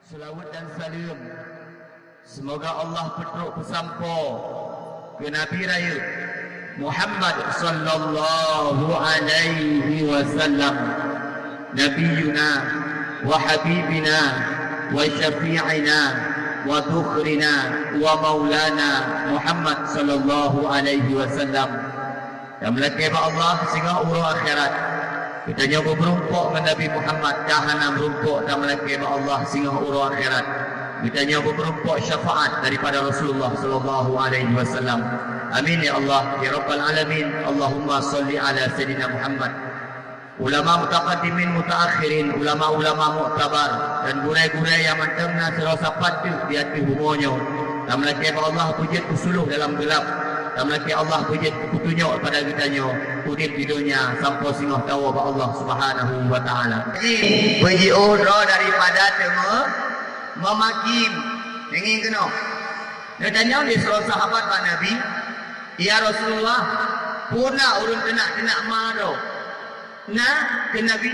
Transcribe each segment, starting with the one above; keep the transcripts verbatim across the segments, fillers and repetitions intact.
Seulaweuet dan saleuem, seumoga Allah peutrok peusampoe keu Nabi Rayeuk Muhammad sallallahu alaihi wasallam, Nabiyuna wa habibina wa syafi'ina wa dhukhrina wa maulana Muhammad sallallahu alaihi wasallam. Tameulakée bak Allah singoh uroe akhirat. Geutanyoe beumeurumpok ngon Nabi Muhammad, ka hana meurumpok, tameulakée bak Allah singoh uroe akhirat. Geutanyoe beumeurumpok syafaat daripada Rasulullah sallallahu alaihi wasallam. Amin ya Allah, ya Rabbal alamin. Allahumma shalli ala Sayyidina Muhammad. Ulama mutaqaddimin mutaakhirin, ulama-ulama muktabar, dan gurée-gurée nyang mantong na sidroe sapat teuk di ateueh bumoe nyoe. Tameulakée bak Allah beujeuet peusuluh dalam geulab. Tameulakée Allah beujeuet peutunyok pada geutanyoe udeb di donya sampoe singoh tawoe bak Allah Subhanahu wa Taala. Ji, beujiôh droe daripada teumeu-, meumaki. Ngieng keunoe. Geutanyong lé sidroe sahabat bak Nabi, "Ya Rasulullah, peue na ureuëng teunak-teunak ma droe?" "Na," kheun Nabi.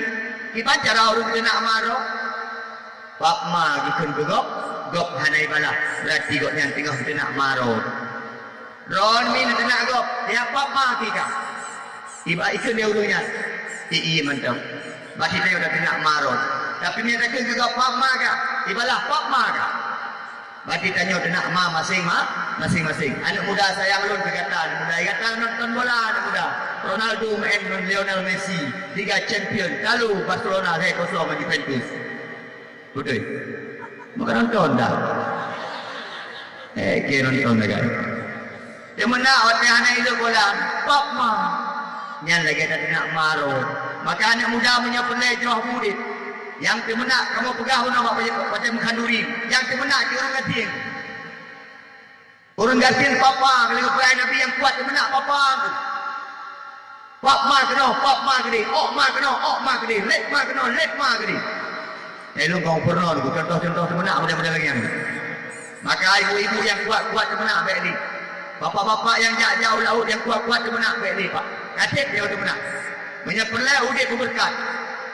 "Kiban cara ureuëng teunak ma droe?" "Pap ma geukheun keu gob, gob hana ibalah, beurati gobnyan teungoh teunak ma droe." "Droeneuh mi neuteunak gob, ya pap ma kika?" Iba ikheun lé ureuëng nyan, "Ie, ie mantong." Berarti tanyoe teunak ma droe. Tapi meunyo takheun keu gob pap ma ka, ibalah pap ma ka. Berarti tanyoe teunak ma maséng-ma-, maséng-maséng. Aneuk muda sayang lôn keu gata, aneuk muda. Gata nonton bola, aneuk muda. Ronaldo maén ngon Lionel Messi, Liga Champion, talu Barcelona lhèe kosong ngon Juventus. Beutôi. Maka nonton dah. Eh, ke nonton dah, kan? Teumeunak watée hana ilée bola, pap ma. Nyan lagée teunak ma droe. Maka aneuk muda meunyoe peureulée jroh udeb, nyang teumeunak kamoe peugah bunoe bak watée, watée meukhanduri, nyang teumeunak cit ureuëng gasien. Ureuëng gasien papa, keu lagée peugah Nabi nyang kuat teumeunak papa. Pap ma keunoe, pap ma keudeh, ôk ma keunoe, ôk ma keudeh, lét ma keunoe, lét ma keudeh. Eh, lôn kong peurunoe, contoh-contoh teumeunak model-model lagée nyan. Maka ibu-ibu nyang kuat-kuat teumeunak bék lé. Bapak-bapak nyang jak-jak u laôt nyang kuat-kuat teumeunak bék lé, Pak. Ka trép nyoe teumeunak. Meunyoe peureulée udeb beubeureukat,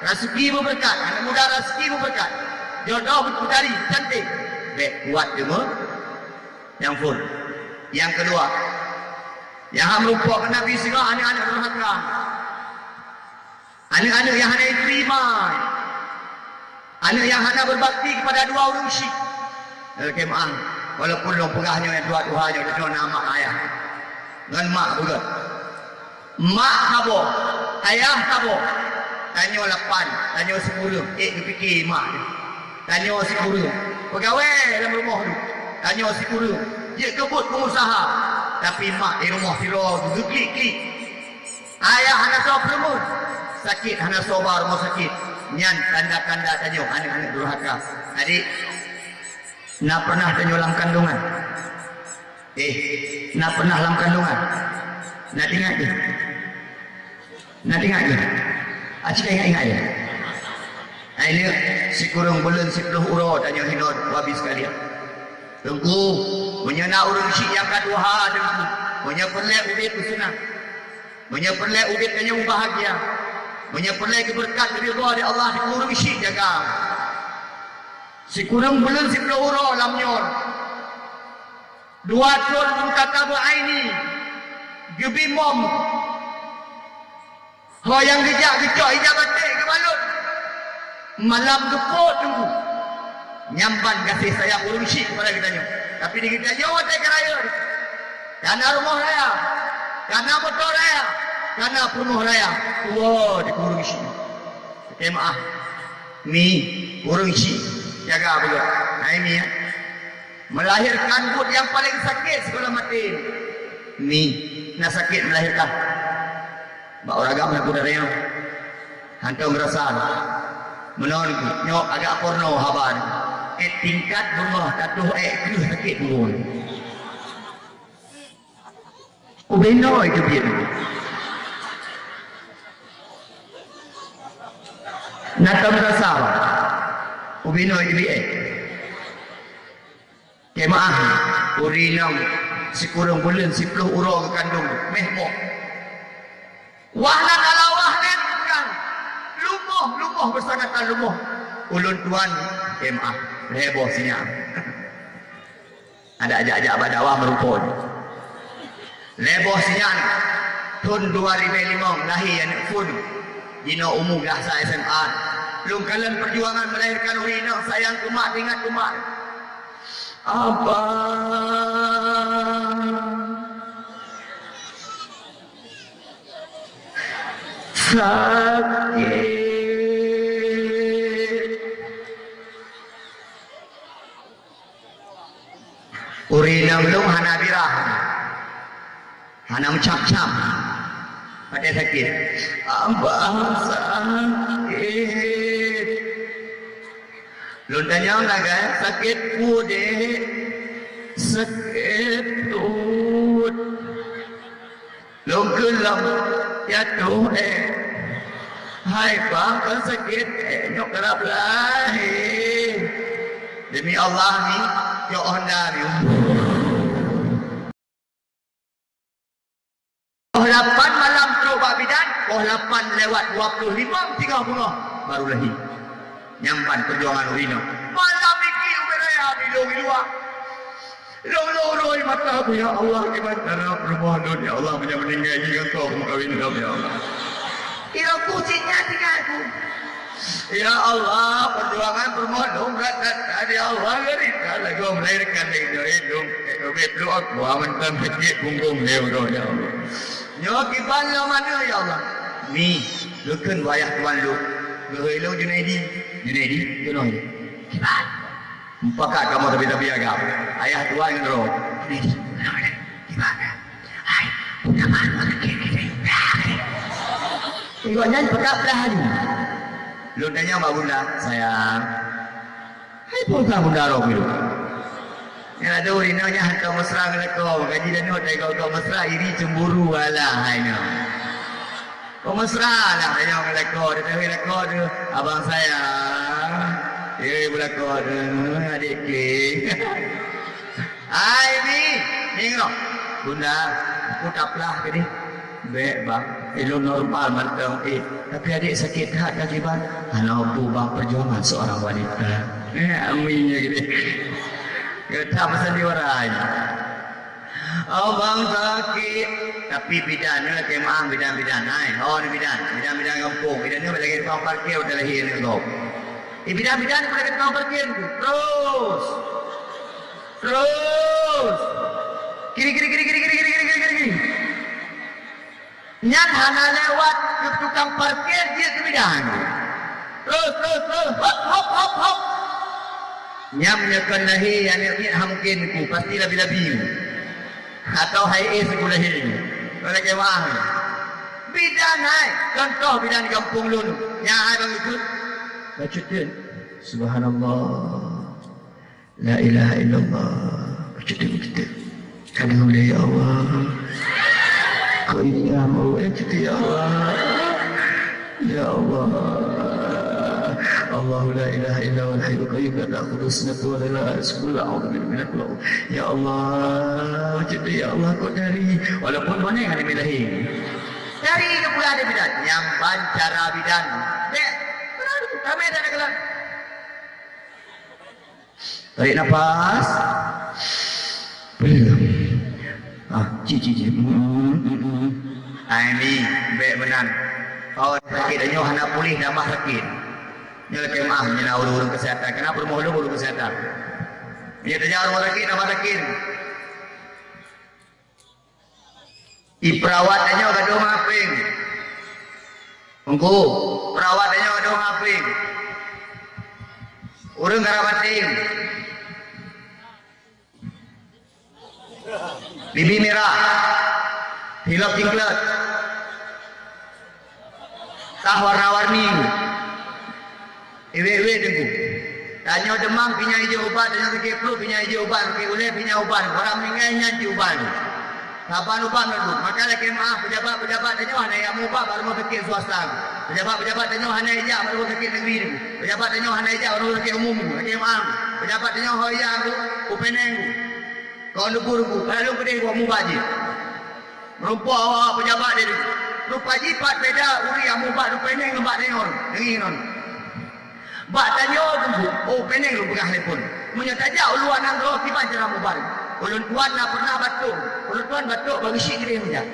raseuki beubeureukat, aneuk muda raseuki beubeureukat, jodoh beutari, cantik, bék kuat teumeu-, nyang phon. Nyang keudua, nyang hana meurumpok keu Nabi singoh aneuk-aneuk durhaka. Aneuk-aneuk nyang hana jiteurimong. Aneuk nyang hana beubakti keupada dua ureuëng syik. Lakée meu'ah, walaupun lôn peugah nyoe nyang tuha-tuha nyoe, nyoe na mak ayah. Ngon mak beugét. Mak saboh, ayah saboh. Tanyoe lapan, tanyoe sikureueng. Ék geupike mak nyoe. Tanyoe sikureueng. Peugawée lam rumoh nyoe. Tanyoe sikureueng. Jeuet keu buet peungusaha. Tapi mak di rumoh sidroe geuklik-klik. Ayah hana soe peurumoh, sakét hana soe ba rumoh sakét. Nyan tanda-tanda tanyoe aneuk-aneuk durhaka. Adik, na pernah tanyoe lam kandungan? Eh, na pernah lam kandungan? Na teuingat keu? Na teuingat keu? Aci ka ingat-ingat ya? Akhirnya, sikureueng buleuen siplôh uroe tanyoe hinoe wabi sekalian. Teungku, meunyoe na ureuëng syik nyang ka tuha, Teungku, meunyoe peureulée udeb peuseunang, meunyoe peureulée udeb tanyoe mubahgia, meunyoe peureulée geubeureukat geuridha lé Allah, ureuëng syik jaga. Sikureueng buleuen siplôh uroe lam nyoe, dua thon mutatabi'aini, geubimong. Ho nyang geujak geucok ija baték geubalot. Malam geupot Teungku. Nyan ban gaséh sayang ureuëng syik keupada geutanyoe. Tapi di geutanyoe watée ka rayeuk, kana rumoh raya, kana moto raya, kana peurumoh raya, tuwoe di ureuëng syik. Lakée meu'ah, Mi, ureuëng syik, jaga beugét. Hai Mi, ya. Melahirkan buet nyang paleng sakét sigohlom maté. Mi, na sakét melahirkan. Bak ureuëng agam na kuda reang. Hantom rasa. Meunan nyoe agak porno haba. Eh, tingkat beungoh tatuh eh kreueh sakét buet. Ubenoe teubiet. Na tom rasa. Ubenoe teubiet. Keumaah, ureuëng inong sikureueng buleuen siplôh uroe geukandong, méh moh. Wah nan ala wah nan bukan. Lumoh, lumoh, beusangatan lumoh. Ulôn tuan, keumaah. Lhèe boh sinyak. Adak jak-jak bak dakwah meureumpok. Lhèe boh sinyak. Thôn dua ribèe limong lahé aneuk phôn. Jinoe umu gah sa S M A. Lôn kalon peujuangan melahirkan ureueng inong, sayang keu mak, teuingat keu mak. Abang sakét. Ureueng inong lôn hana birah, hana meucam-cam, padahai sakét. Abang sakét. Lôn tanyong lagèe, "Sakét peue, Dek?" "Sakét pruet." Lôn kheun lom, "Ya Tuhan, eh, hai bang, kon sakét, eh, nyoe karab lahé." Demi Allah ni, cok honda ni. Poh lapan malam trok bak bidan, poh lapan lewat dua puluh lima, tiga puluh, baru lahé. Nyan ban peujuangan ureueng inong. Malam niki ubé raya bilong di luwa. Lôn lôn rhoi mata ku, ya Allah, kiban cara peurumoh lôn, ya Allah, meunyoe meuninggai jih ngon kau meukawen lom, ya Allah. Ilôn ku cit nyan tinggai ku. Ya Allah, peujuangan peurumoh lôn brat that-that, ya Allah, geurit that lagoe melahirkan lé nyoe lôn. Ubé pluek aku, mantong sakét punggong lé uroe, ya Allah. Nyoe kiban lom aneuk, ya Allah. Mi, geukheun bak ayah tuan lôn. Geuhôi lôn Junaidi. Junaidi, keunoe. Kiban. Mupakat kamoe tabi-tabi agam. Ayah tuan ngon droe. Junaidi, keunoe. Kiban. Hai, kaban sakét, sakét. Inggom nyan peugah peugah laju. Lôn tanyong bak bunda, "Sayang, hai peue sang bunda roh keu?" Nyan ado ureueng inong nyan hantom mesra ngon lakoe, maka jih dan nyoe teugoe-goe mesra, iri cemburu, alah hai nyoe. Peumesra lah tanyong ngon lakoe, teuhôi lakoe tu, "Abang sayang, eh, beu lakoe tu, adik kling." Hai, Mi, Mi ngon. Bunda, aku taplah ke ni? Bèk, Bang. Ilôn normal mantong, eh. Tapi adik sakét that akibat. Hana peue, Bang, perjuangan seorang wanita. Eh, amin ya gini. Kita pesan di warai. Oh, Bang, sakét. Tapi bidan ni lakèe meu'ah, bidan-bidan. Hai, oh, ni bidan. Bidan-bidan gampông. Bidan ni lagèe tukang parkir, udah lahé ni, kau. Eh, bidan-bidan, udah lagèe tukang parkir. Terus. Terus. Kiri, kiri, kiri. Nyan hana lewat keu tukang parkir, jeuet keu bidan. Terus, terus, terus. Hop, hop, hop, hop. Nyan meunyoe kon lahé aneuk miet, han mungken ku, pasti labi-labi. Atau hai es ku lahé. Kon lakèe meu'ah. Bidan hai. Contoh bidan di gampông lôn. Nyan hai bang ikut. Bacut dia. Subhanallah. La ilaha illallah. Bacut dia, bacut dia. Kadang boleh, ya Allah. Kau ingat mau, eh, kita, ya Allah. Ya Allah. Allahu la ilaha illa huwal hayyul qayyum, la ta'khudhuhu sinatun wa la nawm, lahu ma fis samawati wa ma fil ardh. Ya Allah, bacut dia, ya Allah, kau dari. Walaupun mana yang ada lahé. Dari ke pula ada bidan. Nyan ban cara bidan. Dek, ramai dah ada kelas. Tarik nafas. Peue? Ah, ci, ci, ci. Hmm, hmm, hmm, hmm. Ai mi, bèk meunan. Oh, sakét nyoe hana puléh, tambah sakét. Nyoe lakèe meu'ah, nyoe na ureueng-ureueng kesehatan. Kenapa rumoh lôn ureueng kesehatan? Nyoe tajak rumoh sakét, tambah sakét. Iperawat tanyoe gadôh ngon apéng. Teungku, perawat tanyoe gadôh ngon apéng. Ureueng karab até. Bibi mirah. Silop cingklot. Tah warna-warni. Iwet-iwet teungku. Tanyoe demam, pih nyan ijok ubat, tanyoe sakét pruet, pih nyan ijok ubat, sakét ulèe, pih nyan ubat, barang meuninggai nyan cit ubat. Saban ubat meunurot. Maka lakèe meu'ah, pejabat-pejabat tanyoe hana jak meu-ubat bak rumoh sakét swasta. Pejabat-pejabat tanyoe hana jak bak rumoh sakét negeri teungku. Pejabat tanyoe hana jak bak rumoh sakét umum teungku. Lakèe meu'ah. Pejabat tanyoe ho jak teungku, u Penang teungku. Kon teungku, padahai lôn keudéh buat meu-ubat jih. Meurumpok awak-awak pejabat dia tu. Rupa jipat beda ureueng nyang meu-ubat u Penang ngon bak tanyoe. Deungoe ngon. Bak tanyoe teungku, oh, péng lôn peugah lé phon. Meunyoe tajak u luwa nanggroe, kiban cara mubar. Ulôn tuan na pernah batuk. Ulôn tuan batuk, bak geusyik keudeh meujak.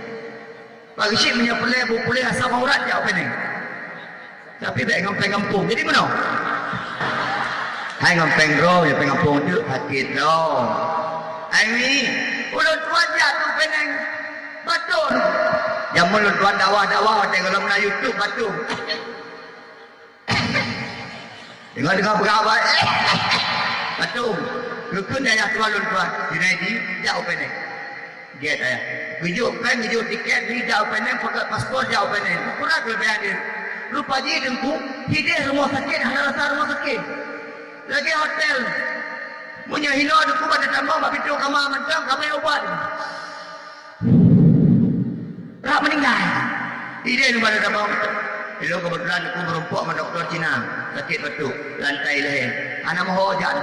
Bak geusyik meunyoe peureulée, bu peureulée asam urat jak u péng. Tapi bék ngon péng gampông. Jadi meunoe. Hai ngon péng droe, ya péng gampông tu sakét droe. Hai mi, ulôn tuan jak tu péng batuk. Jameun ulôn tuan dakwah-dakwah, watée gohlom na YouTube batuk. Deungoe-deungoe peugah awai. Batuk. Geukheun ayah tuan lôn tuan. Junaidi, jak u péng. Gét ayah. Geujok péng, geujok tiket, geujak u péng, pakai paspor, jak u péng. Ukuran keuleubaihan dia. Rupa jih teungku, hideh rumoh sakét, hana rasa rumoh sakét. Lagée hotel. Meunyoe hinoe teungku bak tatamong bak pintoe kama mantong, kama ubat. Rab meuninggai. Idéh nibak tamong. Ilôn keubeutulan teungku meurumpok ngon dokto Cina, sakét batuk, lantai lhée. Hana meuho jak.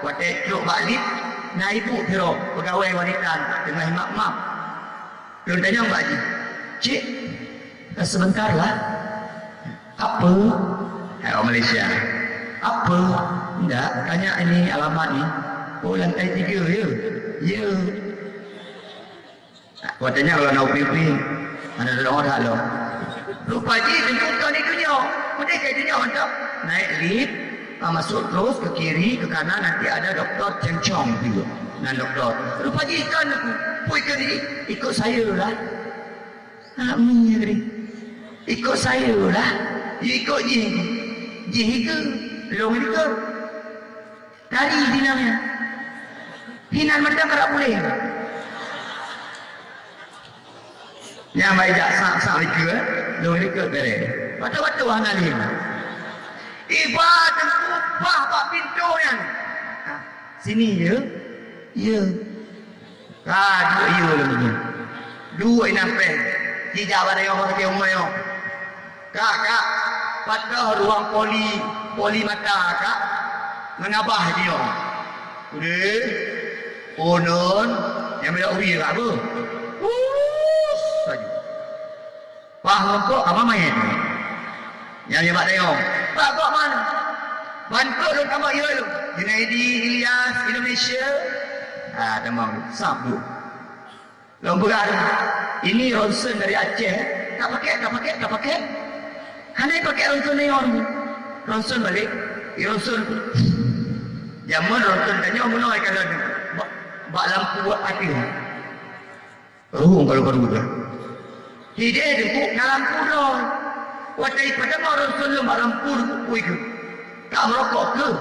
Watée trok bak lift, na ibu sidroe, peugawée wanita, teungoh map-map. Lôn tanyong bak jih, "Cik, sebentar lah." "Apa?" Hai orang Malaysia. "Apa?" "Ndak, tanya ini alamat ni." "Oh, lantai tiga, ya?" "Ya." Watée nyan lôn na upi-upi, hana lôn that lom. Rupa jih teungku kon di dunia. Meudeh ka di dunia mantong. Naik lift, ah, masuk terus ke kiri, ke kanan, nanti ada doktor Cheng Chong juga. Nan doktor. Rupa jih kon teungku. Pui ke di, "Ikut saya lah." Hak mi tadi. "Ikut saya lah." Ya ikut jih. Jih ke? Lôn ke? Tari di dalamnya. Hinan mantong ka rab puléh. Nyang baik jak sak-sak likot, eh. Lôn likot bereh. Batuk-batuk hana lé. Iba teungku bah bak pintoe nyan. Ha, sini ya. Ya. Ka duek yue lom nyoe. Duek inan péng. Jijak bak nyoe bak sabe umai nyoe. "Kak, kak, padah ruang poli, poli mata, kak. Meungabah jinoe." Udeh. Uneun, nyang beda uri kak bu. Us, laju. Pah meurumpok kama manyét. Nyang nibak dayong. "Pak, kok mana?" "Bantu lôn tambah ié lôn." "Junaidi Ilyas Indonesia." Ah, tamong. Sab bu. Lôn peugah, "Ini ronsen dari Aceh." "Tak pakai, tak pakai, tak pakai." Hana pakai ronsen nyoe. Ronsen balik. Ronsen. Jameun ronsen tanyoe meunoe kalon bak, bak lampu ateueh. Ruhueng karu-karu dah. Hideh teungku na lampu droe. Watée ipadam ureuëng seuleueng bak lampu teungku, "Ui keu, tak meurokok keu?"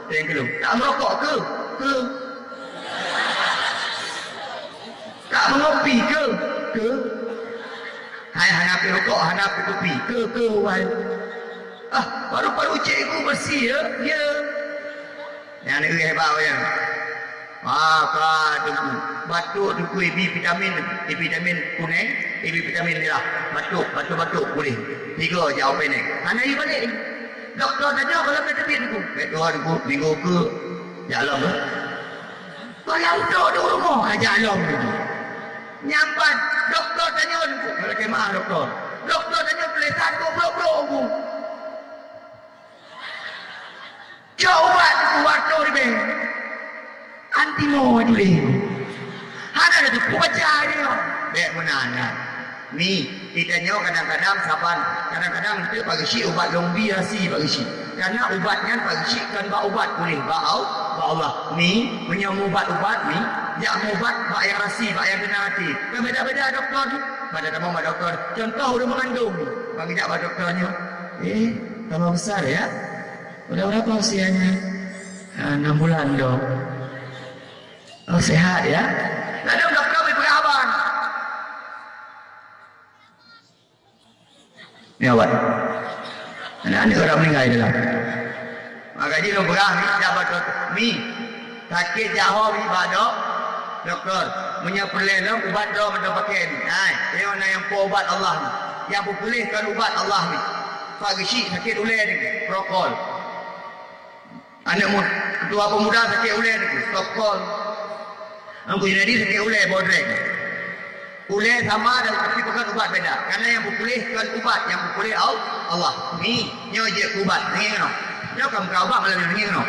Teueng keu lôn, "Tak meurokok keu?" "Keu." "Tak mengopi keu?" "Keu." "Hai hana pi rokok, hana pi kupi." "Keu, keu, wai." "Ah, paru-paru cikgu bersih ya?" "Ya." Nyang neueh bak wayang. Ah, ka teungku. Batuk teungku ibi vitamin, ibi vitamin kuneng, ibi vitamin mirah. Batuk, batuk-batuk pulih. Tiga jak opening. Hana ié balek. Dokto tanyoe kalau ka teubiet teungku. Bèk tuha teungku, minggu keu jak lom tu. Kalau untuk di rumah ka jak lom teungku. Nyampan dokto tanyoe teungku. Kalau kemah dokto. Dokto tanyoe tulisan goblok-goblok teungku. Cok ubat, ubat tu ribèe. Antimo tuléh. Hana laju kubaca dia. Bèk meunan, nah. Mi, kita nyoe kadang-kadang saban, kadang-kadang enteuk bak geusyik ubat lôn bi rasi bak geusyik. Karena ubat nyan bak geusyik kon bak ubat puléh bak Al-, bak Allah. Mi, meunyoe meuubat-ubat, mi, jak meuubat bak nyang rasi, bak nyang teunang até. Kan beda-beda dokto ni. Pada tamong bak dokto. Contoh ureueng meungandong. Bak geujak bak dokto nyoe. Eh, tambah besar ya. Udah berapa usianya? Ah, enam bulan, Dok. Oh, sehat ya. Lalu dokto beri peugah abang. Ni awak. Aneuk-aneuk orang meninggal dalam. Maka jih lôn peugah mi, jak bak dokto. Mi, sakét jak ho mi bak dok-, dokto. Meunyoe peureulèe lom ubat droe mantong paké mi. Hai, nyoe na nyang po ubat Allah mi. Nyang peupuléh kon ubat Allah mi. Pak geusyik sakét ulèe ni, Procol. Aneuk mu-, ketua pemuda sakét ulèe ni, Stop Call. Teungku Junaidi sakét ulèe, Bodrek. Ulèe sama dan tapi bukan ubat beda. Karena nyang peupuléh kon ubat, nyang peupuléh Al-, Allah. Ni, nyoe jeuet keu ubat. Ni, nyoe. Nyoe ka meukat ubat malam nyoe, ngieng keunoe.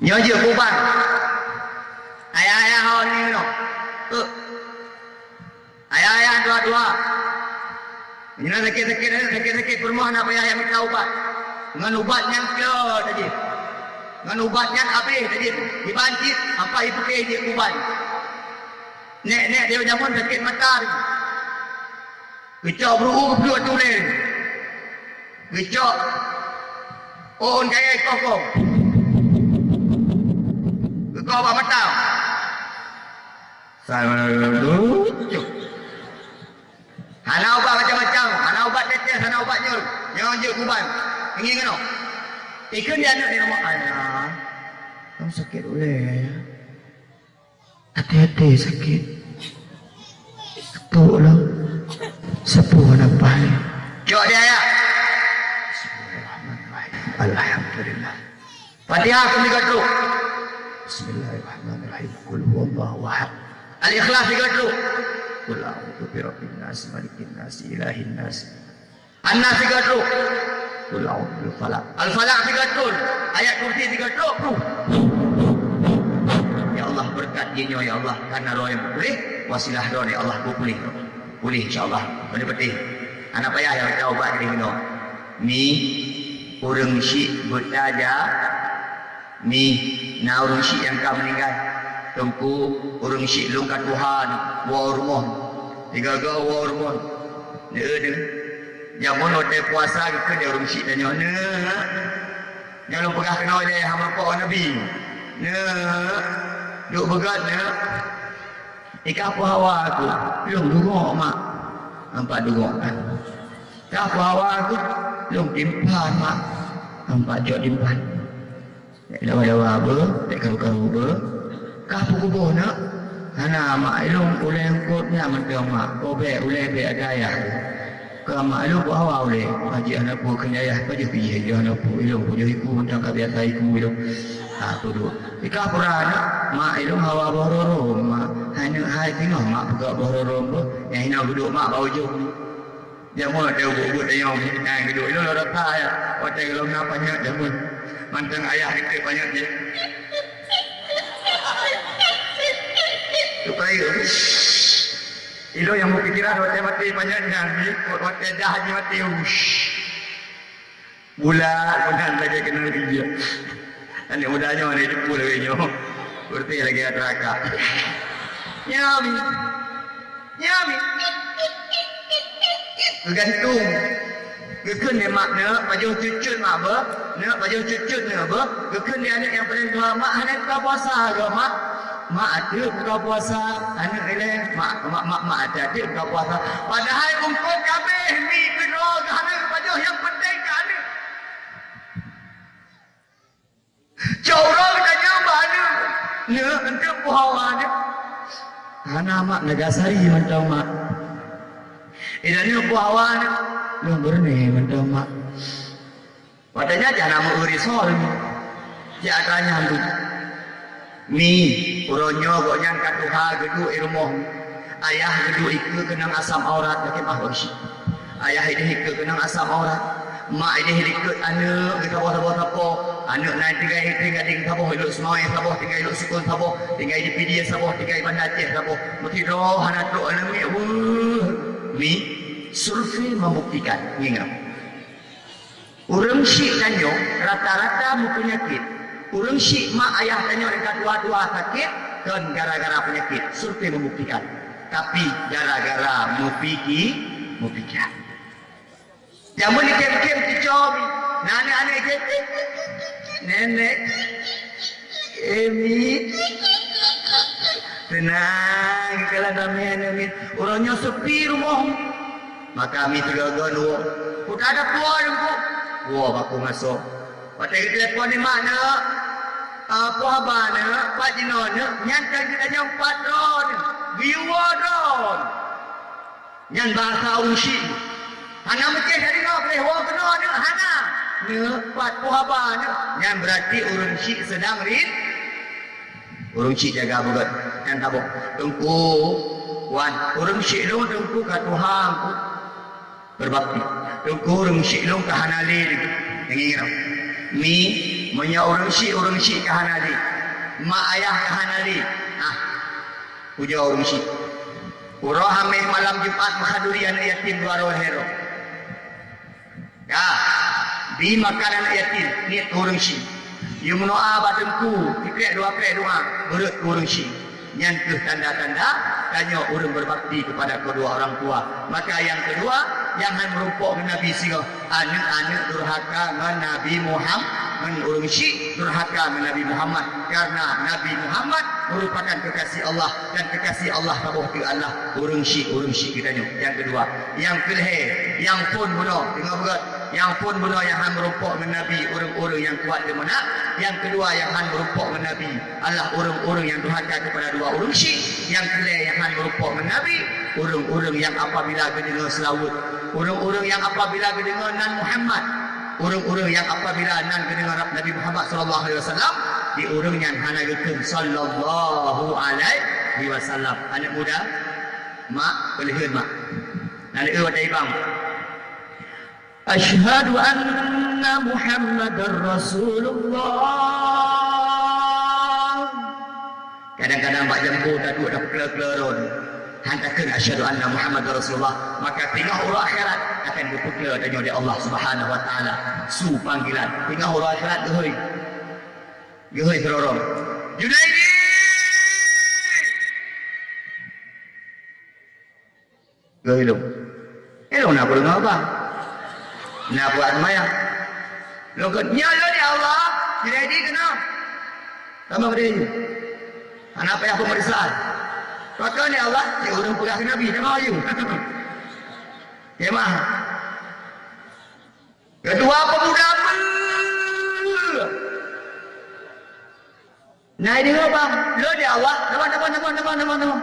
Nyoe jeuet keu ubat. Ayah-ayah ho ngieng keunoe. Eh. Ayah-ayah dua-dua. Meunyoe sakét-sakét, sakét-sakét peurumoh, hana payah jak mita ubat. Ngon ubat nyang klo tajép. Ngon ubat nyan abéh tajép. Iban cit, ampai iputéh jeuet keu ubat. Nèk-nèk di jameun sakét mata. Geucok bru-u geupluek ateueh ulèe. Geucok ôn kayèe koh-koh. Geukoh bak mata. Hana ubat macam-macam, hana ubat tetes, hana ubat nyoe. Nyoe jeuet keu ubat. Ngieng keunoe. Ikheun di aneuk di rumoh, "Ayah, lôn sakét ulèe, ya." Até-até sakét. Tuk lom. Sapeue hana paih. Cok dia, ya. Bismillahirrahmanirrahim. Alhamdulillah. Fatihah keu tiga trok. Bismillahirrahmanirrahim. Qul huwallahu ahad. Al-Ikhlas tiga trok. Qul a'udzu birabbin nas, malikin nas, ilahin nas. An-Nas tiga trok. Qul a'udzu bil falaq. Al-Falaq tiga trok. Ayat Kursi tiga trok. Ya Allah, beureukat jih nyoe, ya Allah, karena roh nyang puléh, wasilah droe, ya Allah, puléh. Puléh, insya Allah. Pada peutih. Hana payah jak mita ubat lé keunoe. Mi, ureueng syiek beutaja, Mi, na ureueng syiek nyang ka meuninggai. Teungku, ureueng syiek lôn ka tuha, woe u rumoh. Tiga-tiga woe u rumoh. Neu, neu. Jameun watèe puasa geukheun lé ureueng syiek tanyoe, "Neuk, nyoe lôn peugah keunoe lé, hana meurumpok ngon Nabi. Neuk, duek beugat, neuk." "Ikah peue hawa keuh?" "Lôn dungok, Mak." "Nampak dungok, kan? Kah peue hawa keuh?" "Lôn timphan, Mak." "Nampak jok timphan." Dawa-dawa beuh, bèk karu-karu beuh. "Kah peukuboh, Neuk?" "Hana, Mak, ilôn ulèe eungkôt nyan mantong, Mak. Kobèe ulèe bèk ada ayah." "Kah, Mak, ilôn peue hawa ulèe?" "Pajoh hana peue kheun ayah, pajoh pih jih hana peue. Ilôn pajoh iku mantong ka biasa iku ilôn." Ha, peuduek. "Ikah peue ra, Neuk?" "Mak, ilôn hawa boh roro, Mak." "Hai Neuk, hai singoh, Mak, peugah boh roro beuh. Nyang hinoe geuduek, Mak, bak ujong." Jameun watèe ubeut-ubeut tanyoe, nyang geuduek ilôn lôn rasa ya. Watèe gohlom na panyöt jameun. Mantong ayah geukheun panyöt jih. Supaya ilôn nyang meupikiran watèe maté panyöt nyan, watèe dah jih maté, ush. Bulat meunan lagèe keunan ija. Aneuk muda nyoe hana jipeu lagèe nyoe. Beureuti lagèe atra ka. Nyan mi. Nyan mi. Geugantung. Geukheun lé mak, "Neuk, pajoh cut-cut mak beuh. Neuk, pajoh cut-cut neuk beuh." Geukheun lé aneuk nyang paleng dua, "Mak, hana buka puasa keuh, Mak." "Mak, ateuk buka puasa, aneuk ilèe, mak, mak, mak, mak, ateuk, ateuk buka puasa." Padahai eungkôt ka abéh mi keudroe geuh hana geupajoh, nyang peunteng keu aneuk. Cok uroe geutanyong bak aneuk, "Neuk, ateuk peue hawa neuk?" "Hana, Mak, Nagasari mantong, Mak." "Inan neuk peue hawa neuk?" "Lôn Brunei mantong, Mak." Watèe nyan jak na meu-eu risol. Jak tanyong tu. Mi, uroe nyoe gobnyan ka tuha geuduek i rumoh. Ayah geuduek ikeue keunong asam aurat, lakèe mah bak geusyik. Ayah ideh ikeue keunong asam aurat. Mak ideh likot aneuk geusaboh-saboh sapo. Aneuk nyan tinggai, tinggai di saboh, ilok Seumawé saboh, tinggai ilok Sukon saboh, tinggai di Pidie saboh, tinggai Banda Aceh saboh. Meusidroe hana trok aneuk miet. Weueh. Mi, survei membuktikan. Ingat. Ureueng syik tanyoe rata-rata meupeunyakét. Ureueng syik mak ayah tanyoe nyang ka tuha-tuha sakét kon gara-gara peunyakét. Survei membuktikan. Tapi gara-gara meupiki-, meupikir. Jameun ikém-kém cucoe mi, na aneuk-aneuk ikém, "Nenek, eh, mi." Teunang, kalon ramé aneuk miet. Uroe nyoe seupi rumoh. Maka mi teugogon woe. Kuta ada puwoe Teungku. Woe bak ngasoe. Watèe geutelepon nibak neuk, ah, peue haba neuk, pat jinoe neuk, nyan ka geutanyong pat droe neuk. Geuyue woe droe. Nyan bahasa ureueng syik. Hana meucéh tadeungoe, peureulèe woe keunoe neuk, hana. Neuk, pat peue haba neuk. Nyan beurati ureueng syik seudang rin-, Ureueng syik jaga beugöt nyang taboh. Teungku, wan, ureueng syik lôn Teungku ka tuha Teungku. Berbakti. Teungku, ureuëng syiek lôn ka hana lé, deungoe. Mi, meunyoe ureuëng syiek, ureuëng syiek ka hana lé. Mak ayah ka hana lé. Ah, pujoe ureuëng syiek. Uroe Hamèh malam Jumat meuhaduri aneuk yatim dua roh lhèe droe. Ya, bi makan aneuk yatim, niet ureuëng syiek. Yue meudoa bak teungku, sikrek dua krek doa, beureuët ureuëng syiek. Nyan kheueh tanda-tanda tanyoe ureuëng berbakti kepada kedua orang tua. Maka nyang keudua, nyang han meurumpok ngon Nabi singoh, aneuk-aneuk durhaka ngon Nabi Muham-, ngon ureuëng syiek durhaka ngon Nabi Muhammad. Karena Nabi Muhammad merupakan kekasih Allah, dan kekasih Allah saboh teuk adalah ureuëng syiek, ureuëng syiek geutanyoe. Nyang keudua. Nyang keulhèe, nyang phôn bunoe, deungoe beugöt, nyang phôn bunoe nyang han meurumpok ngon Nabi, ureuëng-ureuëng nyang kuat deumeunak. Nyang keudua nyang han meurumpok ngon Nabi adalah ureuëng-ureuëng nyang durhaka kepada dua ureuëng syiek. Nyang keulhèe nyang han meurumpok ngon Nabi, ureuëng-ureuëng nyang apabila geudeungoe seulaweuet, ureuëng-ureuëng nyang apabila geudeungoe nan Muhammad, ureuëng-ureuëng nyang apabila nan geudeungoe Nabi Muhammad sallallahu alaihi wasallam, di ureuëng nyan hana geukheun sallallahu alaihi wasallam. Aneuk muda, mak, peuleuheun mak. Nan eu watèe ibang. Asyhadu anna Muhammadar Rasulullah. Kadang-kadang bak jambo taduek tapeukleu-kleu rôn. Han takheun asyhadu anna Muhammadar Rasulullah. Maka teungoh uroe akhirat akan geupeukleu tanyoe lé Allah Subhanahu wa Taala. Su panggilan. Teungoh uroe akhirat geuhôi. Geuhôi keurorong. Junaidi! Geuh ilong. Ilong na peue deungoe bang? Na buet seumayang. Lôn kheun, "Nyoe lôn ya Allah, jadi keunoe." Tamong deh. Hana payah pemeriksaan. Pakon ya Allah, cit ureuëng peugah keu Nabi, tamong ayue. Kemah. Keudua pemuda beu. Nah, ini apa? Lôn ya Allah. Teman, teman, teman, teman, teman, teman.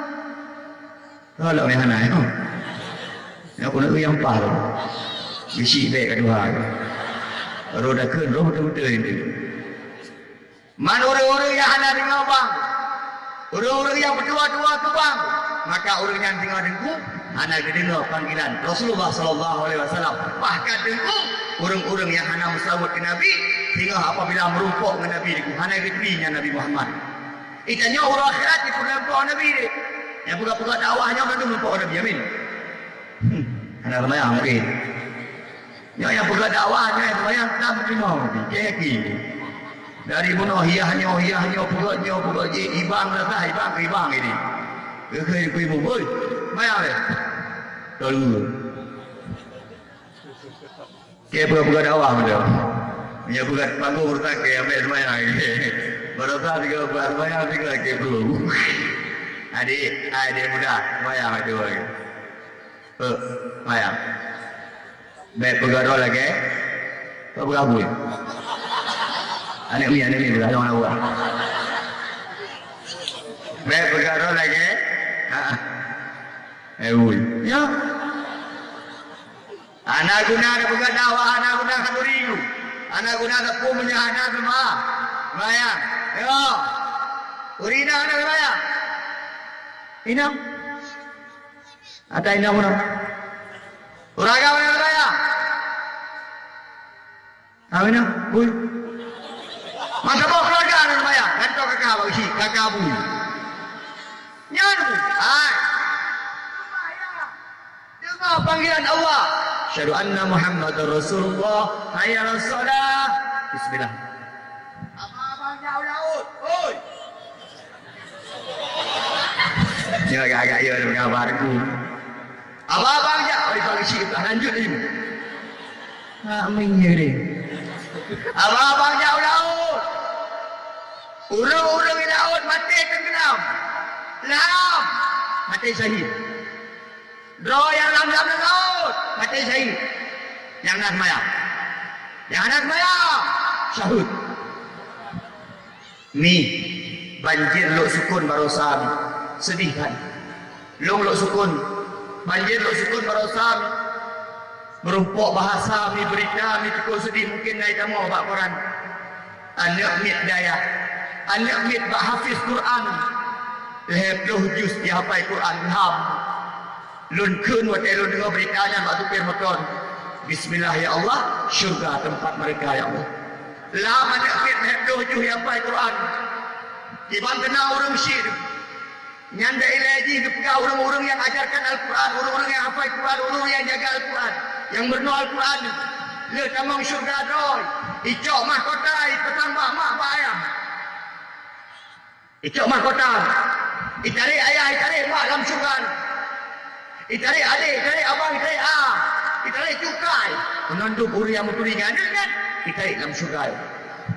Kalau yang hana, ya. Ya, aku nak yang pah tu. Bisi baik kat Tuhan. Roda kheun, roh betul-betul itu. Man ureuëng-ureuëng nyang hana deungoe bang, ureuëng-ureuëng nyang meutuwa-tuwa keu bang, maka ureuëng nyan deungoe teungku hana geudeungoe panggilan Rasulullah sallallahu alaihi wasallam. Bahkan teungku, ureuëng-ureuëng nyang hana meusaweut keu Nabi, singoh apabila meurumpok ngon Nabi teungku, hana geuturi nyan Nabi Muhammad. Itanyoe uroe akhirat jipeureumpok Nabi deh. Nyang peugah-peugah dakwah nyoe mandum meurumpok Nabi, amin. Hmm, hana seumayang mungkin. Nyoe nyang peugah dakwah, nyoe nyang seumayang, ka meunyoe, cek yakin. Dari bunoe hiah nyoe, hiah nyoe, peugah nyoe, peugah jih, ibang rasa, ibang keu ibang ini. Geukheun keu ibu, "Oi, seumayang lé." Tolu. Keu peugah-peugah dakwah beutôi. Nyoe peugah panggung rusak keu ambek seumayang. Baroesa tiga bulan seumayang, tiga keu peue. Adik, adik muda, seumayang tu. Eh, seumayang. Bèk peugah droe lagèe, peugah bui. Aneuk mi, aneuk mi, peugah droe lagèe. Bèk peugah droe lagèe, ha. Eh, bui. Ya. Hana guna tapeugah dakwah, hana guna khanduri. Hana guna tapeue meunyoe hana seumayang. Yo. Ureueng inong hana seumayang. Inong. Ata inong meunan. Ureueng agam hana seumayang. Aminah, bui. Masa boh keluarga hana seumayang, gantoe kakak bak bisi, kakak bui. Nyan, hai. Deungoe panggilan Allah. Asyhadu anna Muhammadar Rasulullah. Hayya 'alas shalah. Bismillah. Abang-abang jak u laôt. Oi. Nyoe agak-agak ya deungon baru. Abang-abang jak. Oi, pagi cik, lanjut laju. Amin ya deh. Abang-abang jak u laôt. Ureueng-ureueng di laôt maté tenggelam. Lam. Maté syahid. Droe nyang lam-lam lam laôt, maté syahid. Nyang na seumayang. Nyang hana seumayang, syahid. Mi, banjir Lhoksukon baroesa mi. Sedih kan? Lôn Lhoksukon, banjir Lhoksukon baroesa mi. Meurumpok bahasa mi, berita mi cukup sedih, mungkin na itamong bak koran. Aneuk miet dayah, aneuk miet bak hafiz Quran. Lhèe ploh juz jihafai Quran, alham. Lôn kheun watée lôn deungoe beurita nyan bak supir moto. Bismillah ya Allah, syurga teumpat meureuka ya Allah. Lam aneuk miet meuheudoh jih nyang hafai Quran. Iban keunan ureuëng syiek. Nyan bak ilée jih geupeugah ureuëng-ureuëng nyang ajarkan Al-Quran, ureuëng-ureuëng nyang hafai Quran, ureuëng nyang jaga Al-Quran, nyang meurunoe Al-Quran. Lheueh tamong syurga droe, icok mahkota, ipeusambah mak bak ayah. Icok mahkota. Itarek ayah, itarek mak lam syurga. Itarek adek, itarek abang, itarek a. Itarek cukai. Meunan dum ureuëng nyang meuturi ngon aneuk nyan, itarek lam syurga.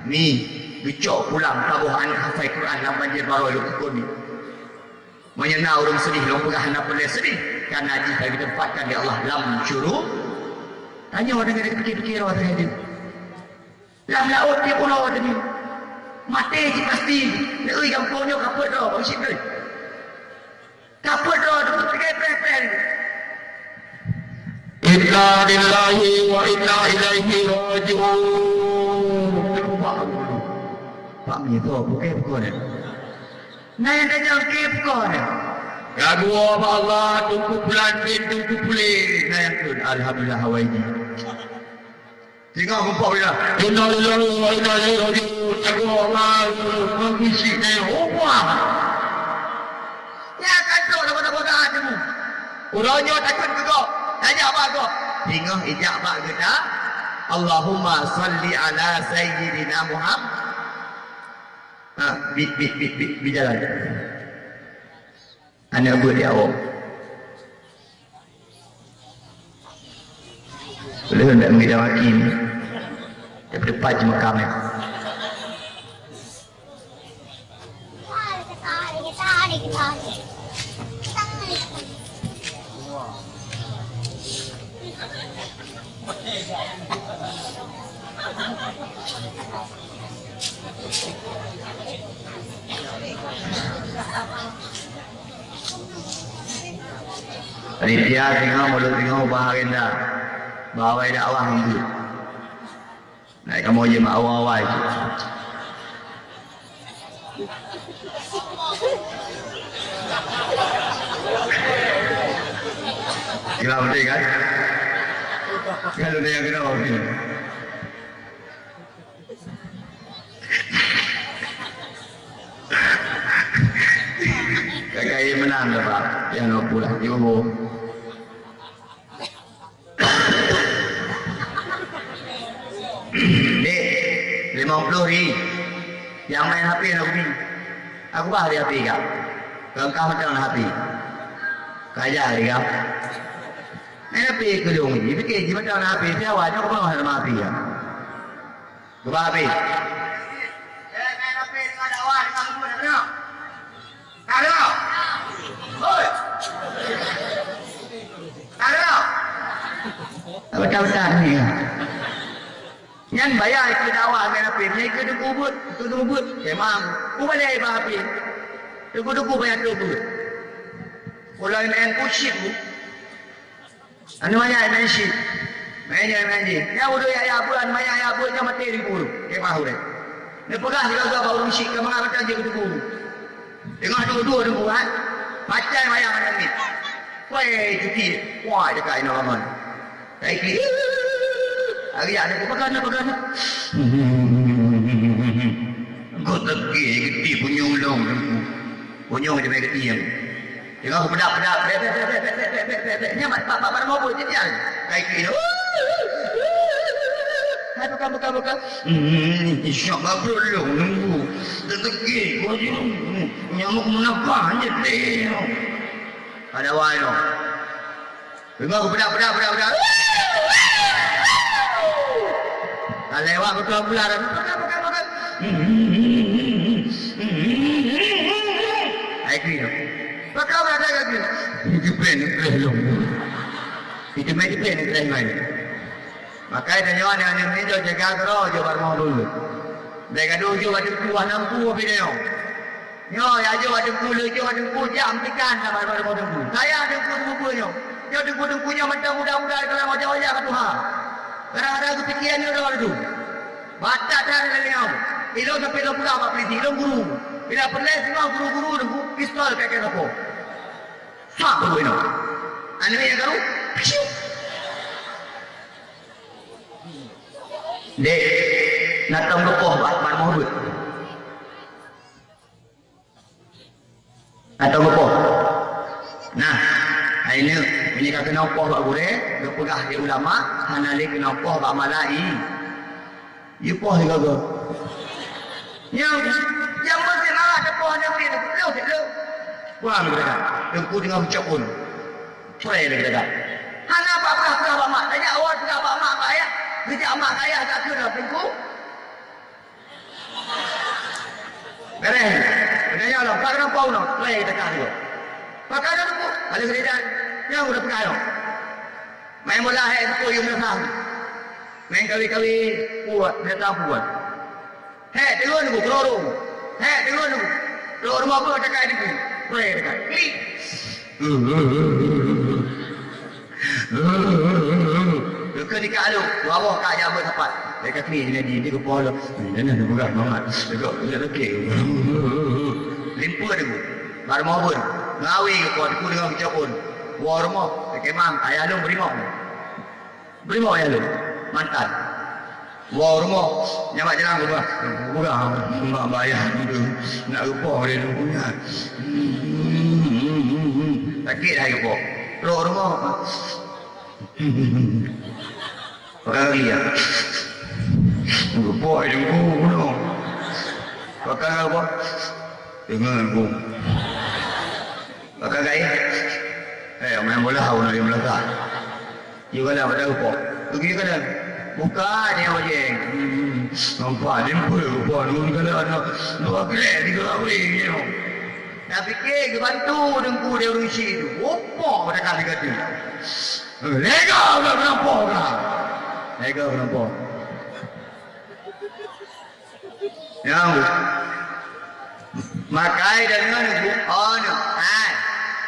Mi, geucok pulang saboh aneuk hafai Quran lam banjir barô lôn teukon mi. Meunyoe na ureuëng seudih, lôn peugah hana peureulée seudih, kareuna jih ka geuteumpatkan lé Allah lam syuru-. Tanyoe deungon, pikir-pikir roh teuh. Lam laôt tieb uroe teuh nyoe. Maté cit pasti. Neueu gampông nyoe ka peuet droe, bang Syik, neueu. Ka peuet droe teuh, teuke preh-preh. Inna lillahi wa inna ilaihi raji'un. Pak Mito, bukai pukon. Nah, yang tanya ke pukon. Ka geuwoe bak Allah, Teungku Pulan bin Teungku Pulan. Nah, yang tu, alhamdulillah, awai ji. Tengok muka dia. Innalillahi wa inna ilaihi raji'un. Jaga Allah, mengisi deh. Oh, wah. Ya, kan tu, dah bodoh-bodoh hati mu. Uroe nyoe takheun keu gob. Tajak bak gob. Singoh ijak bak geuda. Allahumma salli ala sayyidina Muhammad. Ha, bi, bi, bi, bi, bi jalan. Aneuk beuet di awak. Ulôn nak mengidam haki ni. Tapi depan je makam ya. Panitia singoh, mulut singoh, ubah agenda. Bawai dakwah ngon buet. Nah, kamoe jeuet mak awai-awai. Kira beutôi kan? Kan ada yang kena waktu. Kakak meunan dah, Pak. Yang nak pulang. Ibu. Dek, limong ploh ri. Nyang main H P na kubi. Aku bah di H P kah. Kau kah macam na H P. Kaya di kah. Main H P ke dong ni. Fikir ji macam na H P. Siapa nyoe kau main H P ya. Geuba H P. Eh, main H P dengan dakwah dengan guru nak dengar. Ka lheueh? Hoi! Ka lheueh? Beutôi-beutôi ni. Nyan bayar keu dakwah ngon H P, nyan keu teungku beuet, keu teungku beuet. Memang, ku balek bak H P. Teungku-teungku bayar teungku beuet. Ulôn main kucing tu. Anu manyang main syik. Main nyan, main jih. Nyang udeb ayah beuet, anu manyang ayah beuet, nyan maté di guru. Kemah udeb. Neupeugah sigoe-goe bak ureueng syik, keu mangat mantong jeuet keu guru. Teungoh duek-duek teungku, ha? Pacai mayang aneuk miet. Wai, cuti. Wai, dekat inoe ramai. Kai klik. Ari aneuk, peugah na, peugah na. Geuteugé geuti punyueng lôn teungku. Punyueng teumé geuti nyan. Teungoh geupeugah-peugah, bèk, bèk, bèk. Nyan bak, bak, bak, bak, bak, bak, bak, bak. Kai klik. Hai, peugah, peugah, peugah. Hmm, insya Allah, bro, lôn nunggu. Teuteuki, bro, nyamuk meunafah, anjay, bro. Ada wai, no. Deungoe, peugah, peugah, peugah, peugah. Ka lewat beutôi bulan, peugah, peugah, peugah. Hai, kiri. Peugah, peugah, peugah, kiri. Itu pen, pen, lom. Itu main, itu pen, itu main. Makai tanyoe aneuk-aneuk nyoe jaga keudroe, jok bak rumoh beuet. Bèk gadoh jok bak teungku, hana teungku pih tanyoe. Nyoe, ya jok bak teungku, lheueh jok bak teungku, jak meupikan sama bak rumoh teungku. Sayang teungku, teungku nyoe. Nyoe teungku-teungku nyoe mantong muda-muda, kadang wajah-wajah ka tuha. Kadang-kadang geupiké nyoe droe laju. Batat that lagèe nyoe. Ilôn sampoe lôn peugah bak polisi, ilôn guru. Bila peureulèe singoh guru-guru teungku, pistol ka keunoe. Sab beuguna. Aneuk nyang karu, piu. Dek, na tom geupoh bak, bak rumoh beuet. Na tom geupoh. Nah, hai neuk, meunyoe ka keunoe poh bak gurée, geupeugah lé ulama, hana lé keunoe poh bak malai. Jipoh sigoe-goe. Nyoe, nyang meusti malah teupoh nyoe pih, leuh, leuh. Wah, leuh dekat. Teungku teungoh meucok phon. Preh leuh dekat. Hana bak peugah-peugah bak mak. Tajak awai peugah bak mak, bak ayah. Geujak mak keu ayah, jak kheun lom, Teungku. Beres. Geutanyong lom, "Pakon poh nyoe?" Preh dekat sigoe. "Pakon nyoe, Teungku?" Lalu geujak. Nyoe udah peugah lom. Main bola, hek, Teungku, yum nasang. Main kawi-kawi, puat, binatang puat. Hek, turun, Teungku, keluar rumah. Hek, turun, Teungku. Keluar rumah apa, dekat, Teungku? Preh, dekat. Klik. Keu nikah lu, dua boh ka jameun sapat. Mereka klik, jadi, dia kepala. Ini, ini, bukan, Muhammad. Dekat, dekat, dekat. Limpa, Teungku. Baru mau pun. Ngawi, Teungku, Teungku, dengan kecapun. Wah, rumah. Kemang, ayah lu, berimong. Bri mak ayah lôn, mantan. Woe rumoh, nyan bak jalan geupeugah, geupeugah mak bak ayah lôn, nak geupoh lé lôn nyan. Sakét hai geupoh. Trok rumoh. Pakai kaki ya. Geupoh lé lôn bunoe. Pakai apa? Deungon gong. Pakai gai. Eh, main bola, awak nak main bola. Yuk, kalau pada geupoh. Pergi ke dalam. Buka dia, wajeng. Hmm, nampak dia pun geupoh. Nun kalau anak dua gelek, tiga kali, you know. Dah fikir, geubantu Teungku dia ureueng chik tu. Geupoh pada kali kata. Eh, lega dah menampok dah. Lega menampok. Nyang. Makai deungon geuh, oh, nyoe. Hai.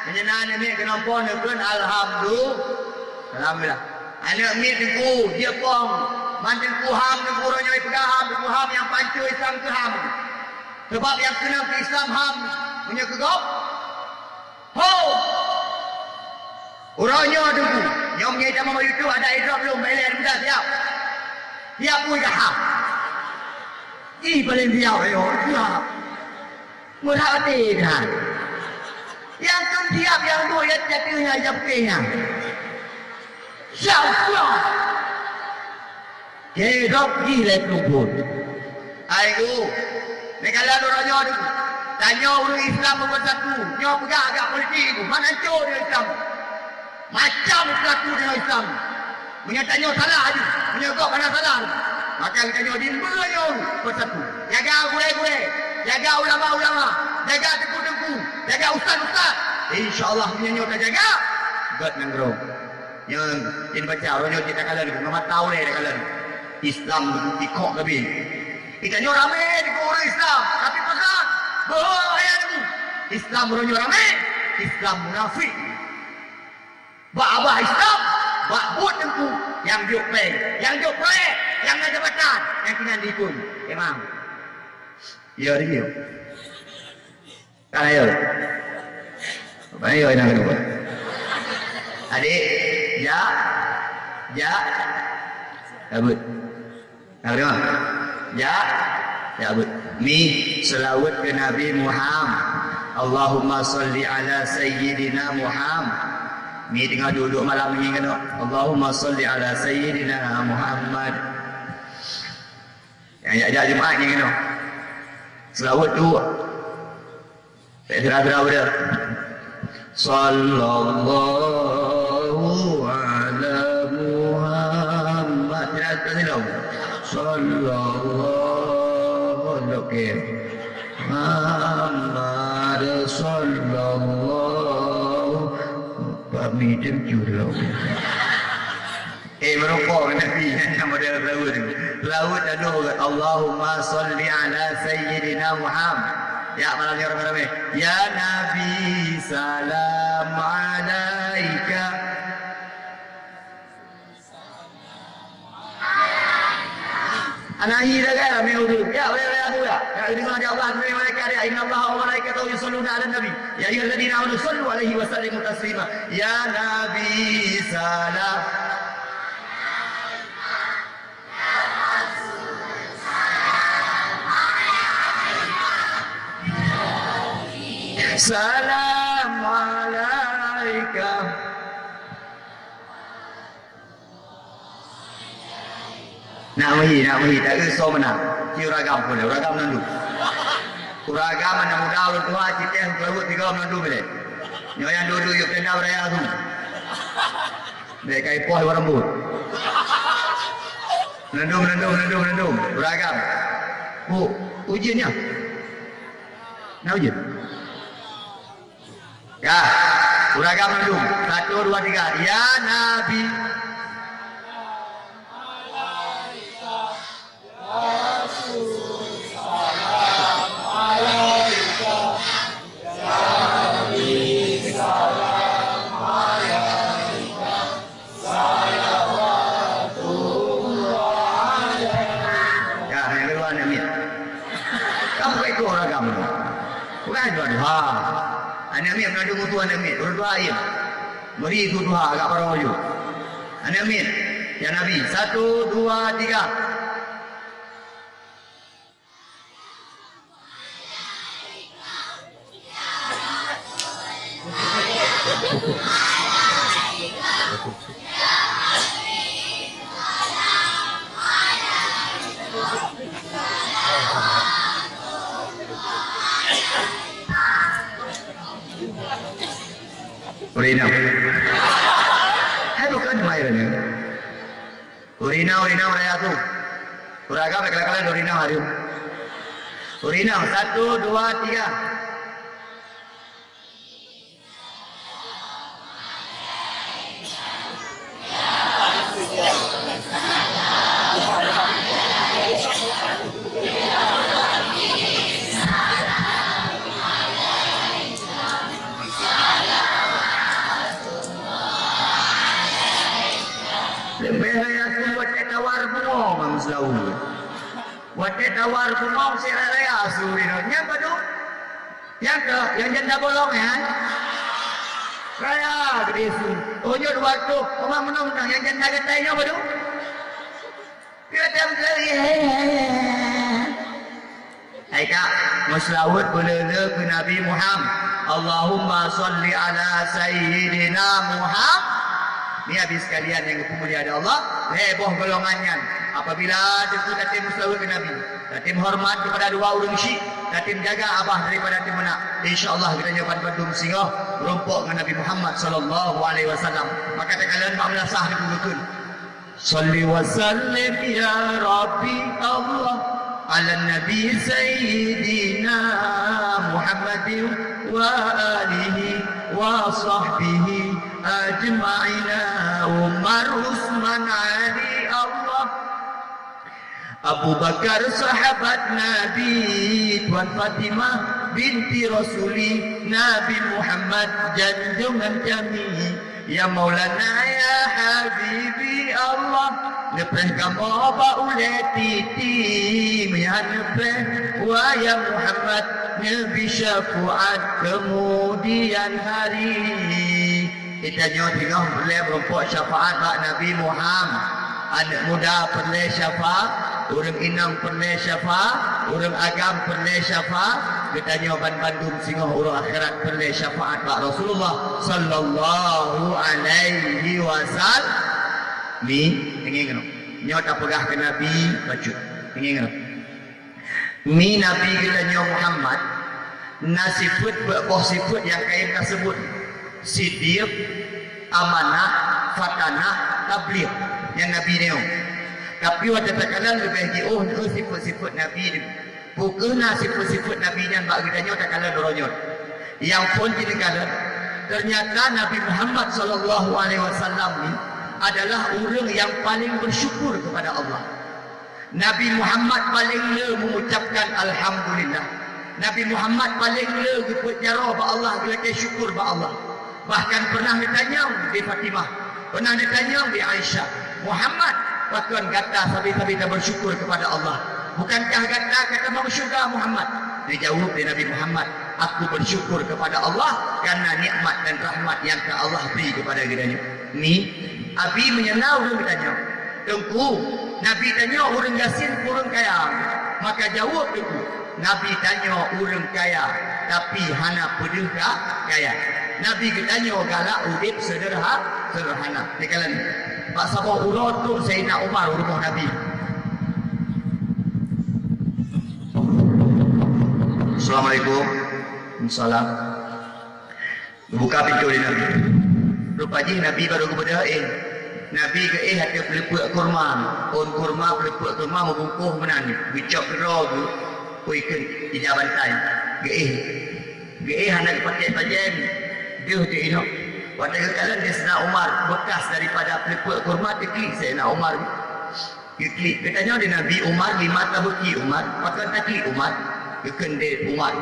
Meunyoe na aneuk miet keunoe poh neukheun, alhamdu-, alhamdulillah. Aneuk miet Teungku, jeuet poh. Man Teungku ham, Teungku uroe nyoe peugah ham, Teungku ham nyang pancôh Islam keu ham. Sabab nyang keunong keu Islam ham, meunyoe keu gob, Ho! Uroe nyoe Teungku, nyoe meunyoe tamong bak YouTube ada airdrop lom, bak ilée muda siap. Siap pui ka ha. Ih, paléng siap, ayo, siap. Meurat até kan. Nyang kheun siap, nyang duek, nyang jatuh, nyang jatuh, nyang. Siap, siap. Keu gob jih lé keumpul. Hai geuh, neukalon uroe nyoe deuh. Tanyoe ureueng Islam beusatu, nyoe peugah agak politik geuh, man hancô nyoe Islam. Macam peulaku nyoe Islam. Meunyoe tanyoe salah jih, meunyoe gob hana salah, maka geutanyoe di nyoe beusatu. Jaga gurée-gurée, jaga ulama-ulama, jaga teungku-teungku, jaga ustaz-ustaz. Insya Allah meunyoe nyoe tajaga, gét nanggroe. Nyoe, in baca, uroe nyoe cit takalon, ngon mata ulée takalon. Islam dikok gabe. Geutanyoe ramé dikuk ureueng Islam, tapi peugah, bohong ayat nyoe. Islam uroe nyoe ramé, Islam munafik. Bak babah Islam, bak buet teungku, nyang jok péng, nyang jok proyek, nyang na jabatan, nyang keunan diikui. Memang. Ya, dia. Kan ayo. Bukan ayo, nak kedua. Adik, jak, jak, cabut. Nak kedua. Jak, cabut. Mi, selawat ke Nabi Muhammad. Allahumma salli ala Sayyidina Muhammad. Mi tengah duduk malam ni kena. Allahumma salli ala Sayyidina Muhammad. Nyang jak-jak Jumat ni kena. Selawat tu. Tak sira-sira beda. Sallallahu ala Muhammad. Sira-sira. Sallallahu, okey. Muhammad sallallahu. Pami jujur. Eh, meurukok keu Nabi, nyang model Daud. Daud lalu, "Allahumma salli ala Sayyidina Muhammad." Ya, malam ni ramai-ramai. Ya Nabi, salam alaika. Anahi dah kan, ramai urut. Ya, ya, ya. Pula, ka deungoe di Allah, deungoe malaikat dia, "Innallaha wa malaikatahu yusalluna 'alan nabi, ya ayyuhalladzina amanu sallu 'alaihi wa sallimu taslima." Ya Nabi, salam. Salam alaika. Nak meuhi, nak meuhi, tak keu soe meunan. Ci ureueng agam pun, ureueng agam mandum. Ureueng agam aneuk muda, ureueng tuha, ci teuh, ureueng tiga mandum ilèe. Nyoe nyang duek-duek yue tenda beuraya tu. Dek kai poh iwa rambut. Mandum, mandum, mandum, mandum. Ureueng agam. Bu, ujeuen nyan. Nak ujeuen? Ya, ureueng agam mandum. Satu, dua, tiga. Ya Nabi. Ka, nyang keudua aneuk miet. Ka bukai keu ureueng agam tu. Bukan dua-dua. Aneuk miet meunan dum tu aneuk miet. Ureueng dua ayeum. Beri tu tuha agak parah laju. Aneuk miet. Ya Nabi. Satu, dua, tiga. Ureueng inong. Hai bukan mai ureueng inong. Ureueng inong, ureueng inong raya tu. Ureueng agam kala-kala ureueng inong hareuem. Ureueng inong, satu, dua, tiga. Leubeh raya tu watèe tawar bungoh ngon Meuseulaweuet. Watèe tawar bungoh sira raya su inoe. Nyan padum? Nyang keu, nyang janda bolong nyan? Raya geude su. Oh, nyoe dua reutôh. Oma meunoe-meunoe nyang janda geutanyoe padum? Keu tem keu. Hai kak, meuseulaweuet beu le-le keu Nabi Muhammad. Allahumma shalli ala sayyidina Muhammad. Ni habéh sekalian nyang geupeumulia lé Allah, lhèe boh golongan nyan. Apabila teungku tatem meuseulaweuet keu Nabi, tatem horeumat keupada dua ureueng syik, tatem jaga abah daripada teumeunak, insya Allah geutanyoe ban bandum singoh meurumpok ngon Nabi Muhammad sallallahu alaihi wasallam. Maka takalon bak meulasah teungku geukheun. Shalli wa sallim ya Rabbi Allah ala Nabi Sayyidina Muhammadin wa alihi wa sahbihi ajma'ina. Umar, Utsman, Ali, Allah. Abu Bakar sahabat Nabi, Tuan Fatimah binti Rasuli, Nabi Muhammad janjongan kami. Ya Maulana, ya Habibi Allah, neupreh kamoe bak ulèe titi, meuhan neupreh, wahai Muhammad, neubi syafaat keumudian hari. Geutanyoe singoh peureulèe meurumpok syafaat bak Nabi Muhammad. Aneuk muda peureulèe syafaat, ureueng inong peureulèe syafaat, ureueng agam peureulèe syafaat, geutanyoe ban bandum singoh uroe akhirat peureulèe syafaat bak Rasulullah sallallahu alaihi wasallam. Mi, deungö keunoe. Nyoe tapeugah keu Nabi bacut. Deungö keunoe. Mi Nabi geutanyoe Muhammad na sifeuet, peuet boh sifeuet nyang kayém taseubut. Siddiq, amanah, fatanah, tabligh. Nyan Nabi nyoe. Tapi watèe takalon leubeh jiôh nyoe sifeuet-sifeuet Nabi nyoe. Peu kheueh na sifeuet-sifeuet Nabi nyan bak geutanyoe takalon uroe nyoe. Nyang phôn jih takalon, teunyata Nabi Muhammad sallallahu alaihi wasallam ni adalah ureueng nyang paleng beusyukur keupada Allah. Nabi Muhammad paleng le mengucapkan alhamdulillah. Nabi Muhammad paleng le geupeujaroe bak Allah, geulakèe syukur bak Allah. Bahkan pernah neutanyong di Fatimah, pernah neutanyong di Aisyah, "Muhammad, pakon gata sabe-sabe tabeusyukur keupada Allah?" Bukankah gata ka tamong syeuruga, Muhammad? Geujaweueb lé Nabi Muhammad, "Aku bersyukur kepada Allah karena nikmat dan rahmat yang telah Allah beri kepada geutanyoe." Ni, Abi meunyoe na ureuëng geutanyoe, "Teungku, Nabi tanyoe ureuëng gasien, ureuëng kaya." Maka jaweueb Teungku, "Nabi tanyoe ureuëng kaya, tapi hana peudeuh ka kaya. Nabi geutanyoe galak udeb seudeurha-, seudeurhana." Neukalon, bak saboh uroe trok Saidina Umar u rumoh Nabi. "Assalamualaikum." "Waalaikumsalam." Geubuka pintoe lé Nabi. Rupa jih Nabi barô geubeudôh éh. Nabi geuéh ateueh peuleupeuk kurma. Phon kurma, peuleupeuk kurma meubungkôh meunan, geucok keudroe geuh, peue kheun, ija bantai. Geuéh. Geuéh hana geupatéh bajée, deuh teuh inong. Watée geukalon lé Saidina Umar, beukas daripada peuleupeuk kurma teuklik Saidina Umar. Geuklik, geutanyoe di Nabi Umar, lima tabeuki Umar, pakon taklik Umar? Geukheun lé Umar,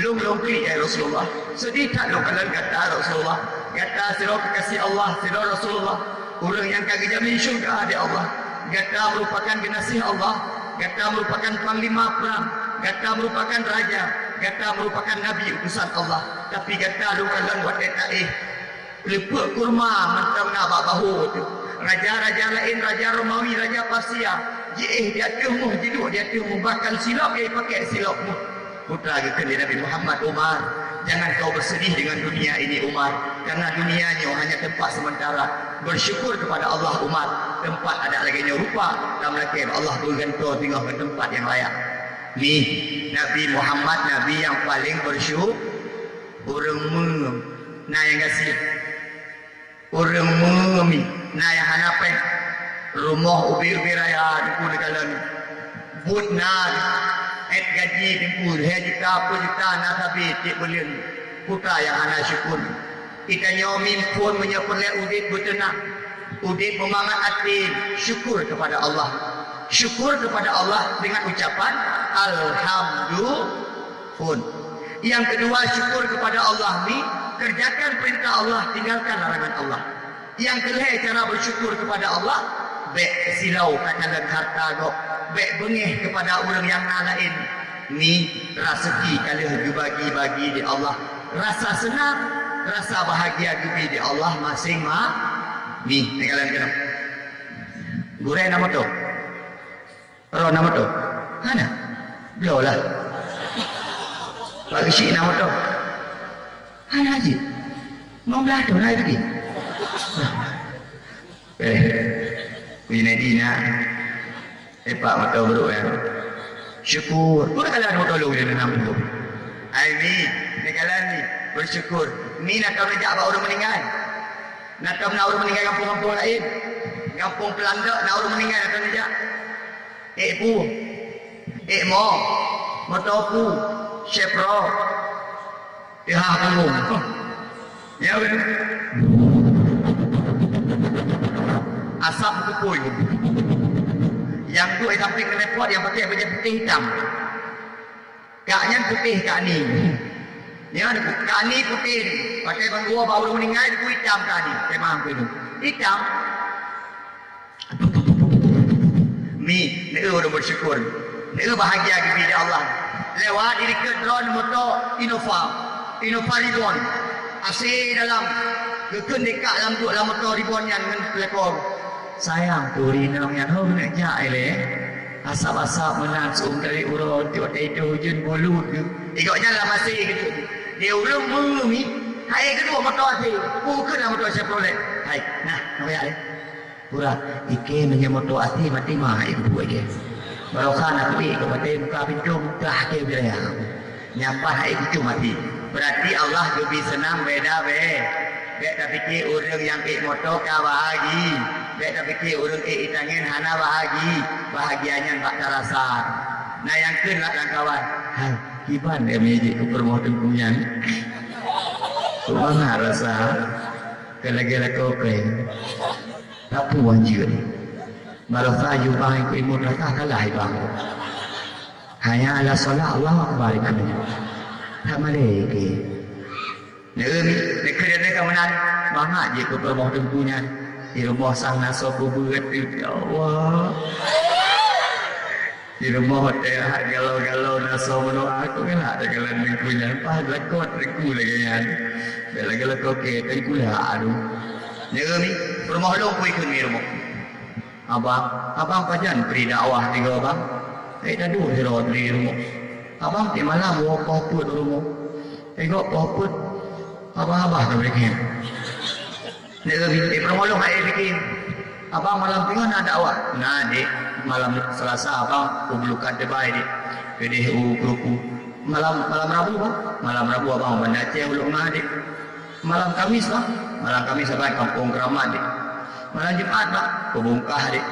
"Lôn, lôn klik, ya Rasulullah. Seudeh that lôn kalon gata, Rasulullah. Gata sidroe keukaséh Allah, sidroe Rasulullah, ureuëng nyang ka geujamin syeuruga lé Allah. Gata meurupakan geunaséh Allah, gata meurupakan panglima prang, gata meurupakan raja, gata meurupakan nabi utusan Allah. Tapi gata lôn kalon watée taéh." Peuleupeuk kurma mantong na bak bahô teuh. Raja-raja laén, raja Romawi, raja Persia, jiéh di ateueh muih, jiduek di ateueh muih, bahkan silop jipakék silop muih. Putra geukheun lé Nabi Muhammad, "Umar, jangan kau bersedih dengan dunia ini, Umar, karena dunia nyoe hanya tempat sementara. Bersyukur kepada Allah, Umar, tempat adak lagée nyoe rupa, ka meulakée Allah beugantoe teungoh ngon tempat nyang layak." Nih, Nabi Muhammad, Nabi nyang paleng bersyukur. Ureuëng meuem na nyang gasien. Ureuëng meuem na nyang hana péng. Rumoh ubé-ubé raya Teungku neukalon. Buet na, ét gaji Teungku, lhée juta, peuet juta na sabe tieb buleuen. Putra nyang hana syukur. Geutanyoe miphon meunyoe peureulée udeb beuteunang, udeb meumangat até, syukur kepada Allah. Syukur kepada Allah dengan ucapan alhamdulillah. Phon. Nyang keudua, syukur kepada Allah ni, kerjakan perintah Allah, tinggalkan larangan Allah. Nyang keulhée cara bersyukur kepada Allah, bék silau takalon hareuta gob, bék beungéh kepada ureuëng nyang na laén. Ni, raseuki ka lheueh geubagi-bagi di Allah. Rasa seunang, rasa bahagia geubri di Allah maséng ma-, ni, takalon keunoe. Gurée na moto. Droeneuh na moto? Hana. Bloe lah. Bak geuchik na moto? Hana cit. Limong blaih thon na lagée. Eh, Junaidi na. Eh, pak moto brôk, ya. Syukur. Peue na kalon moto lôn, ya, na enam puluh. Ai, Mi, na kalon, Mi. Bersyukur. Mi, na tom neujak bak ureuëng meuninggai? Na tom na ureuëng meuninggai gampông-gampông laén? Gampông Peulandok na ureuëng meuninggai na tom neujak? Ék peue? Ék mo? Moto peue? Chevrolet. Teuhah punggung. Ya, betul. Asap beukupôi. Nyang duek di sampéng keuneupot, nyang pakai bajée putéh itam. Kak nyan putéh kak ni. Nyan kak ni putéh. Pakai banggoe bak ureuëng meuninggai, itam kak ni. Tema aku itu. Itam. Mi, neu ureuëng bersyukur. Neu bahagia geubri lé Allah. Lewat di dikeue droen moto Innova. Innova Reborn. A C dalam. Geukheun dikak lam duek lam moto Reborn nyan ngon pelekor. Sayang tu rinong nyan ho neuk jak ilée. Asap-asap meunan seum dari uroe tiok teuh ujeuen bulut tu. Igok nyan lam A C gitu. Dia ureuëng meumi. Hai keudua moto A C. Bukan lam moto Chevrolet. Hai, nah, nampak ya? Pura, ike meunyoe moto até maté mah hai bubuet je. Barokah na kuék keu maté muka pintoe muntah ke wilayah. Nyampah hai bucu mati. Berarti Allah geubi seunang beda be. Bék tapike ureuëng nyang ék moto ka bahagi. Bék tapike ureuëng ék itangen hana bahagi. Bahagia nyan bak tarasa. Na nyang kheun bak lam kawan. Hai, kiban dia meujik keu peurumoh teungku nyan. Keu mangat rasa. Keu lagée lakoe keu. Tapu anjeut. Madrasah jubah ikut ilmu madrasah kalah ibang. Hanya ala solat Allahu Akbar ikut. Tak malai ke. Neumi, nekeu dia ka meunan. Mangat je keu peurumoh teungku nyan. Di rumoh sang na soe beubeut, ya Allah. Di rumoh watèe that galau-galau na soe meudoa, kok galak takalon teungku nyan. Paih lakoe teungku lagèe nyan. Bèk lagèe lakoe kèe, teungku lheueh aduh. Nyoe mi, peurumoh lôn peue ikheun mi rumoh. Abang, abang pajan pri dakwah tiga abang? Eh, taduek sidroe di rumoh. Abang tiep malam woe poh peuet u rumoh. Eh, gok poh peuet. Abang-abang ka bri kheun. Nyoe mi, eh, peurumoh lôn hai pike. Abang malam singoh na dakwah? Na, Dek. Malam Selasa abang u Bulukan Tebai, Dek. Keudeh u Kruku. Malam, malam Rabu, Bang? Malam Rabu abang Banda Aceh u Lhokseumawe, Dek. Malam Kamis, Bang? Malam Kamis abang Kampung Keramat, Dek. Malam Jumat, Bang? Peubungkah, Dek.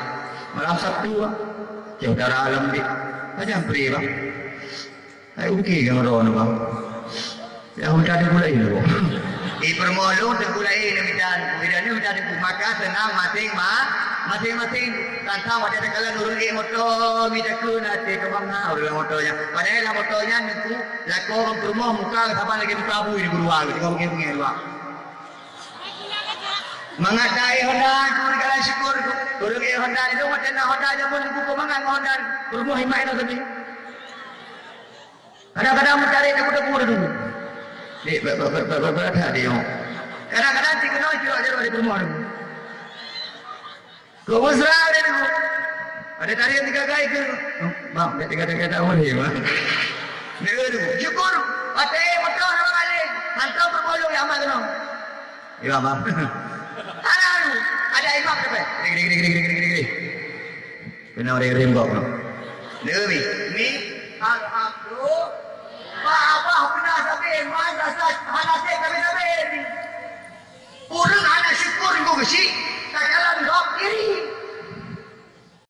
Malam Sabtu, Bang? Aceh Utara Alam, Dek. Pajan pri, Bang? Hai, oke, keu droeneuh, Bang. Ya, mita teungku laén, Bang. Eh, peurumoh lôn teungku laén, mita teungku. Mita teungku. Maka seunang maséng-ma-, maséng-maséng. Tantang watèe takalon ureueng ék moto, mita teungku na até keu manga ureueng moto nyan. Padahai lam moto nyan teungku, lakoe ureueng peurumoh muka saban lagèe muka bui di gurua, di gurua, di gurua. Mangat na ék Honda, teungku, takalon syukur, teungku. Ureueng ék Honda, di rumah na Honda, jameun teungku, keu mangat ngon Honda, peurumoh iman na sabe. Kadang-kadang meutarek teungku-teungku dulu. Dek, ba-, ba-, ba-, ba-, ba-, ba-, ada dia. Kadang-kadang cit keunoe curok-curok di peurumoh dulu. Keu mesra dia dulu. Ada tarian tiga gai ke? Bang, dah tiga gai tak boleh, bang. Dia dulu. Syukur, pakai motor sama balik. Hantar peurumoh dulu, ya, amat keunoe. Ya, bang. Ada dulu. Ada imam sampai. Dek, dek, dek. Keunoe rem-rem gob nyoe. Lé mi. Mi. Alhamdulillah. Bah, bah, beuna sabe, man rasa hana sép sabe-sabe. Ureueng hana syukur ngon geuchik,